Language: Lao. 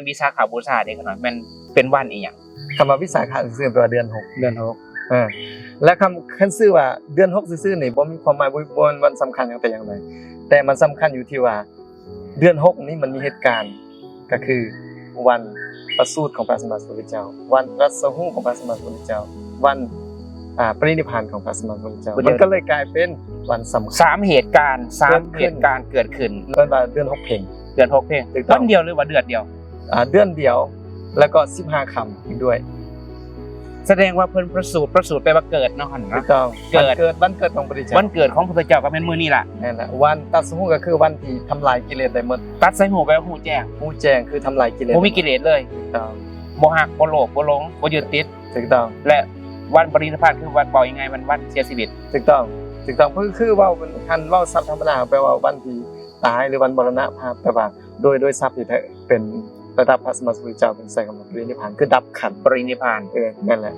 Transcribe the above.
ວິສາຂະບູຊາເດ້ ຂ້ານ້ອຍ ແມ່ນເປັນວັນອີ່ຫຍັງ? ຄຳວ່າວິສາຂະຊື່ໆ ແປວ່າເດືອນຫົກ ເດືອນຫົກ ເອີ ແລະ ຄຳ ຄັນຊື່ວ່າເດືອນຫົກຊື່ໆນີ້ ບໍ່ມີຄວາມໝາຍ ບໍ່ ບໍ່ແມ່ນວັນສຳຄັນຫຍັງແຕ່ຢ່າງໃດ, ແຕ່ມັນສຳຄັນຢູ່ທີ່ວ່າເດືອນຫົກນີ້ມັນມີເຫດການ ກໍຄືວັນປະສູດຂອງພະສຳມາສຳພຸດທະເຈົ້າ, ວັນຕຣັດສະຮູ້ຂອງພະສຳມາສຳພຸດທະເຈົ້າ, ວັນ ອ່າ ປະລິນິບພານຂອງພະສຳມາສຳພຸດທະເຈົ້າ. ມັນກໍເລີຍກາຍເປັນວັນສຳຄັນ ສາມເຫດການ ສາມເຫດການເກີດຂຶ້ນ ເອີ້ນວ່າເດືອນຫົກເພັງ. ເດືອນຫົກເພັງ ຖືກຕ້ອງ. ວັນດຽວ ຫຼືວ່າເດືອນດຽວ? ອ່າ ເດືອນດຽວ ແລ້ວກໍສິບຫ້າຄ່ຳອີກດ້ວຍ. ສະແດງວ່າເພິ່ນປະສູດ ປະສູດແປວ່າເກີດເນາະ ຫັ້ນເນາະ. ຖືກຕ້ອງ. ເກີດ ວັນເກີດ ວັນເກີດຂອງພະພຸດທະເຈົ້າ. ວັນເກີດຂອງພະພຸດທະເຈົ້າກໍແມ່ນມື້ນີ້ລະ. ແມ່ນລະ. ວັນຕຣັດສະຮູ້ກໍຄືວັນທີ່ທຳລາຍກິເລດໄດ້ໝົດ. ຕຣັດສະຮູ້ແປວ່າຮູ້ແຈ້ງ. ຮູ້ແຈ້ງຄືທຳລາຍກິເລດ. ບໍ່ມີກິເລດເລີຍ. ຖືກຕ້ອງ. ບໍ່ຮັກ ບໍ່ໂລບ ບໍ່ຫຼົງ ບໍ່ຍຶດຕິດ. ຖືກຕ້ອງ. ແລະ ວັນປະລິນິບພານຄືວັນ ເວົ້າງ່າຍໆ ວັນ ວັນເສຍຊີວິດ. ຖືກຕ້ອງ. ຖືກຕ້ອງ. ຄື ຄືເວົ້າ ຄັນເວົ້າສັບທຳມະດາ ແປວ່າວັນທີ່ຕາຍ ຫຼື ວັນມໍລະນະພາບ, ແຕ່ວ່າໂດຍ ໂດຍສັບທີ່ແທ້ເປັນລະດັບພະສຳມາສຳພຸດທະເຈົ້າ ເພິ່ນໃຊ້ຄຳວ່າປະລິນິບພານ ຄືດັບຂັນ. ປະລິນິບພານ. ເອີ ແມ່ນແຫຼະ.